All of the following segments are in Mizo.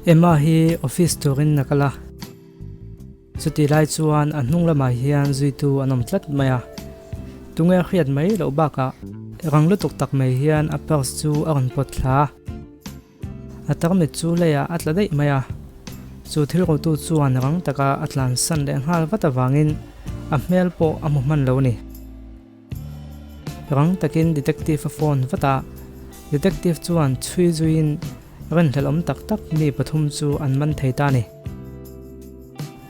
Emma hi office turin a kal a, chutih lai chuan a hnung lamah hian zuitu an awm tlat mai a, tunge a hriat mai loh bakah rang lutuk tak mai hian a purse chu a rawn pawt thla a. A tarmit chu leiah a tla daih mai a, chu thil rotu chuan rang taka a tlansan leh nghal vat avangin a hmel pawh a hmu hman lo a ni. Rang takin detective a phone vat a, detective chuan chhui zuiin rinhlelh awm tak tak mi pathum chu an man thei ta a ni.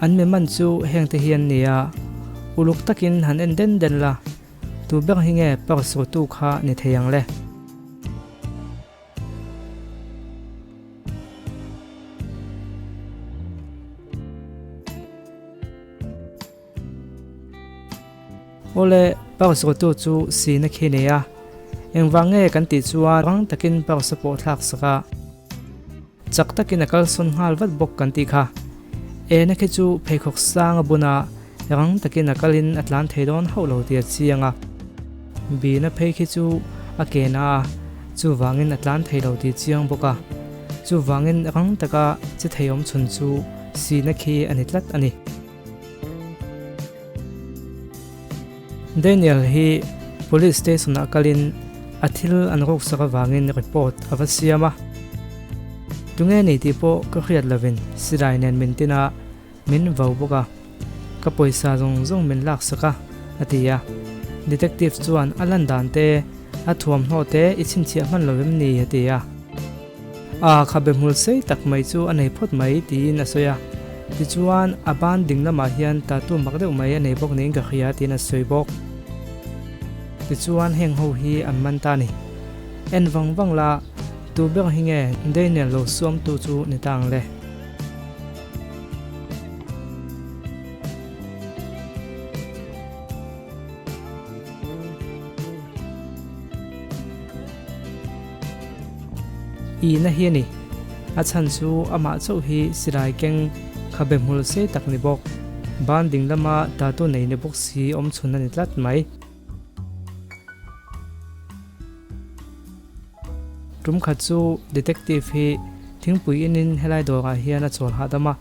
An mi man chu hengte hi an ni a, uluk takin han en den den la, tu ber hi nge purse rotu kha ni thei ang le? Awle, purse rawtu chu sina khi nei a, engvang nge kan tih chuan rang takin purse a pawh thlak sak a, chak takin a kalsawn nghal vat bawk kan tih kha. Ena khi chu pheikhawk sang a bun a, rang takin a kalin a tlan thei dawn hauh lo tih a chiang a. Bina phei khi chu a ke na a, chuvangin a tlan thei lo tih chiang bawk a. Chuvangin rang taka che thei awm chhun chu sina khi a ni tlat a ni. Daniel hi Police Station ah kalin a thil an ruksak avangin report a va siam a. Tunge ni tih pawh ka hriat lovin silai nen min tin a, min vo bawk a. Ka pawisa zawng zawng min laksak a, a ti a. Detective chuan a lan dan te, a thuamhnaw te i chhinchhiah hman lo em ni? a ti a. A khabe hmul sei tak mai chu a nei phawt mai tiin a sawi a. Tichuan a ban ding lamah hian tattoo mak deuh mai a nei bawk niin ka hria tiin a sawi bawk. Tichuan heng ho hi an man ta a ni. En vang vang la, tu ber hi nge Daniel lo suamtu chu ni ta ang le? Ina hi a ni. A chhan chu amah chauh hi silai keng khabe hmul sei tak ni bawk. Ban ding lama tattoo nei ni bawk si awm chhun a ni tlat mai. Tum khat chu detective hi thingpui inin helai dawrah hian a chawl hahdam a.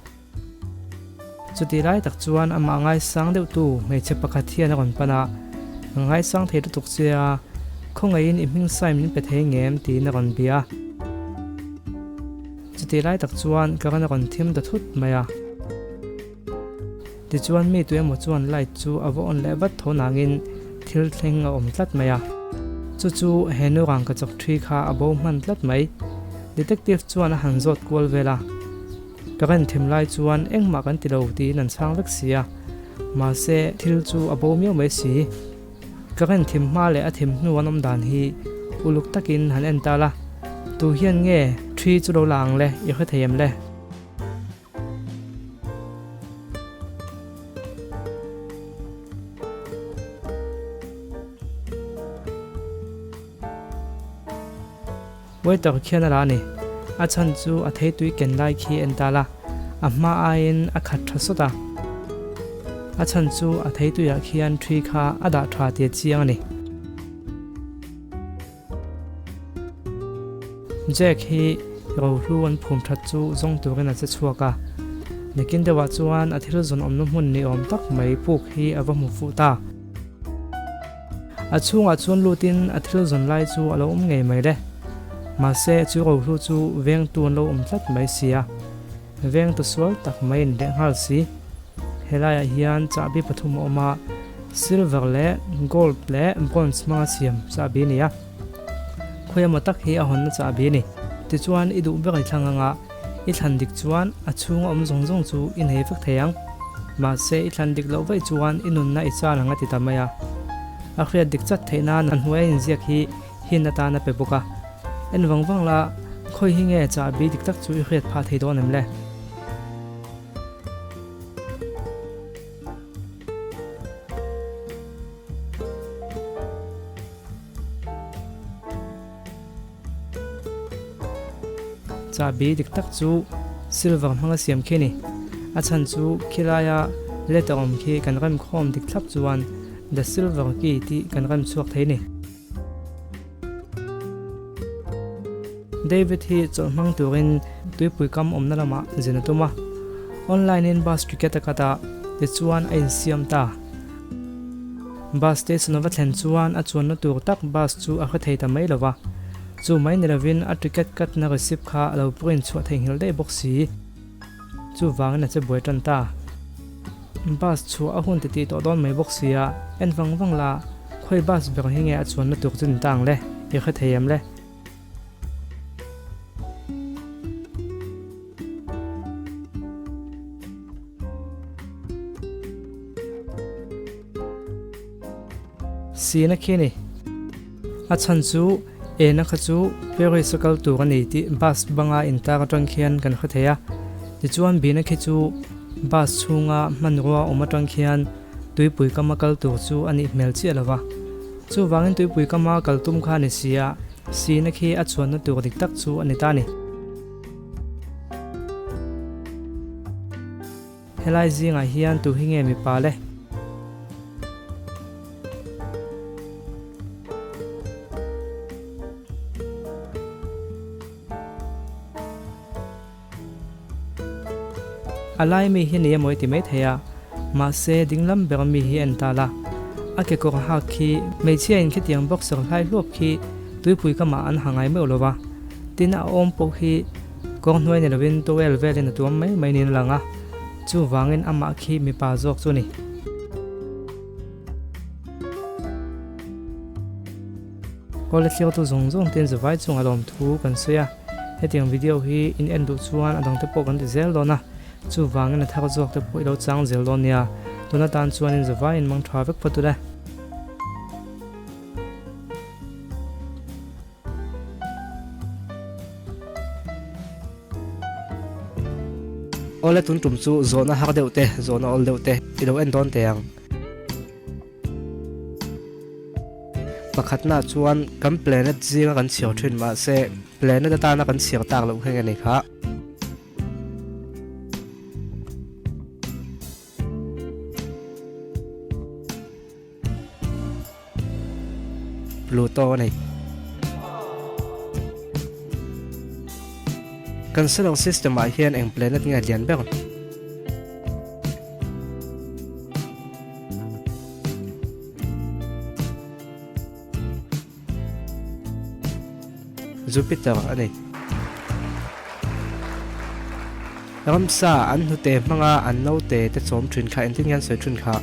Chutih lai tak chuan amah ngaisang deuhtu hmeichhe pakhat hian a rawn pan a, Ka ngaisang thei lutuk che a, khawngaihin i hming sign min pe thei ngem? tiin a rawn bia a. Chutih lai tak chuan ka ran a rawn thim ta thut mai a. Tichuan mi tu emaw chuan light chu a va on leh vat tho nangin thil thleng a awm tlat mai a. Chu chu he nu rangkachak thi kha a bo hman tlat mai. Detective chuan a han zawt kual vel a. Ka ren them lai chuan engmah kan ti lo tiin an chhang vek si a, mahse thil chu a bo miau mai si. Ka ren them hma leh a them hnu an awm dan hi uluk takin han en ta la, tu hian nge thi chu lo la ang le i hre thei em le? Waiter khian a la a ni. A chhan chu a theitui ken lai khi en ta la, a hma aiin a khat tha sawt a. A chhan chu a theituiah khian thi kha a dah tha tih a chiang a ni. Jack hi rohlu an phum that chu zawng turin a che chhuak a. Nakin deuhah chuan a thil zawn awmna hmun ni awm tak mai puk hi a va hmu fuh ta. A chhungah chuan lutin a thil zawn lai chu a lo awm ngei mai le. Mahse chu rohlu chu vengtu an lo awm tlat mai si a. Vengtu sual tak mai in leh nghal si. Helaiah hian chahbi pathum a awm a, silver leh gold leh bronze hmanga siam chahbi a ni a. Khawi emaw tak hi a hawnna chahbi a ni. Tichuan i duh ber i thlang anga i thlan dik chuan a chhunga awm zawng zawng chu i nei vek thei ang. Mahse i thlan dik loh vaih chuan i nunna i chal ang a ti ta mai a. A hriat dik chat theih nan a hnuaia inziak hi hin atan a pe bawk a. En vang vang la, khawi hi nge chahbi dik tak chu i hriat phah thei dawn em le? Chahbi dik tak chu silver hmanga siam khi a ni. A chhan chu khilaia letter awm khi kan remkhawm dik thlap chuan the silver key tih kan rem chhuak thei a ni. David hi chawlh hmang turin tuipui kam awmna lamah zin a tum a. Online in bus ticket a cut a, tichuan a insiam ta. Bus station a va thlen chuan a chuanna tur tak bus chu a hre thei ta mai lo va. Chu mai ni lovin a ticket cut na receipt kha a lo print chhuah theihnghilh daih bawk si. Chuvangin a che buai tan ta. Bus chhuah a hun titih tawh dawn mai bawk sia, en vang vang la, khawi bus ber hi nge a chuanna tur chu ni ta ang le, i hre thei em le? Sina khi a ni. A chhan chu ena kha chu Paris a kal tur a ni tih bus banga intar atang khian kan hre thei a. Tichuan Bina khi chu bus chhunga hmanrua awm atang khian tuipui kama kal tur chu a nih hmel chiah lo va. Chuvangin tuipui kama kal tum kha a ni si a, Sina khi a chhuanna tur dik tak chu a ni ta a ni. Helai zingah hian tu hi nge mipa le? A lai mi hi ni emaw i ti mai thei a, mahse dinglam ber mi hi en ta la. A kekawr hak khi hmeichhia in khitiang boxer hlai hluap khi tuipui kamah an ha ngai meuh lo va, tin a awm pawh khi Kawng hnuai ni lovin towel velin a tuam mai mai niin a lang a, chuvangin amah khi mipa zawk chu a ni. Kawle thliautu zawng zawng ten zavai chungah lawmthu kan sawi a, hetiang video hi in en duh chuan a dangte pawh kan ti zel dawn a, chuvangin a thar zawk te pawh i lo chang zel dawn nia, tun atan chuanin zavaiin mang tha vek phawt ule. Awle tun tum chu zawhna har deuh te, zawhna awl deuh te i lo en dawn teh ang. Pakhatna chuan kan planet zinga kan chhiar thin mahse planet atana kan chhiar tak loh kha nge ni kha. Pluto a ni. Kan solar system ah hian eng planet nge lian ber? Jupiter a ni. Ramsa an hnute hmanga an naute te chawm thin kha engtin nge an sawi thin kha?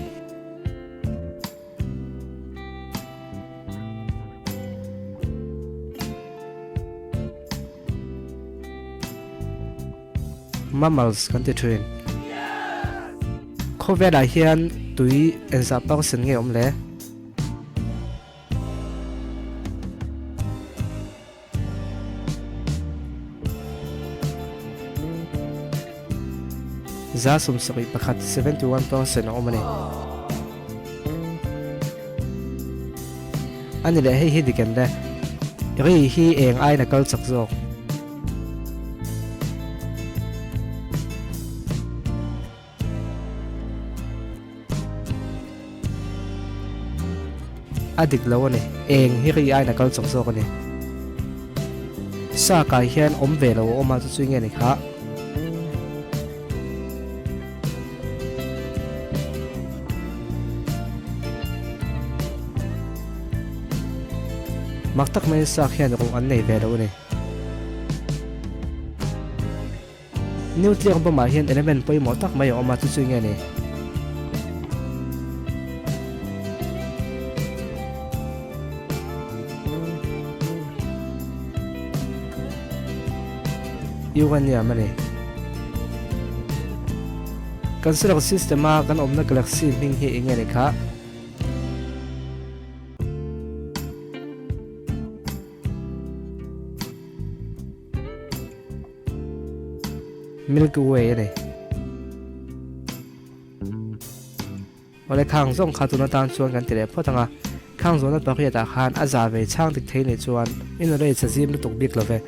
Mammals kan ti thin. Khawvelah hian tui engzah percent nge awm le? 71% 71% a awm a ni. A ni leh hei hi dik em le? Ri hi eng aiin a kal chak zawk? A dik lo a ni. Eng hi ri aiin a kal chawk zawk a ni. Sa kai hian awm ve lo a awm a, chu chu nge ni kha? Mak tak maiin sak hian ruh an nei ve lo a ni. Nuclear bomb ah hian element pawimawh tak mai a awm a, chu chu nge ni? Uranium a ni. Kan solar system a kan awmna galaxy hming hi eng nge ni kha? Milky Way a ni. Awle khang zawng kha tun atan chuan kan ti leh phawt ang a, khang zawhna pariat ah khan a za ve chhang dik thei nih chuan in awle i chazim lutuk bik lo ve.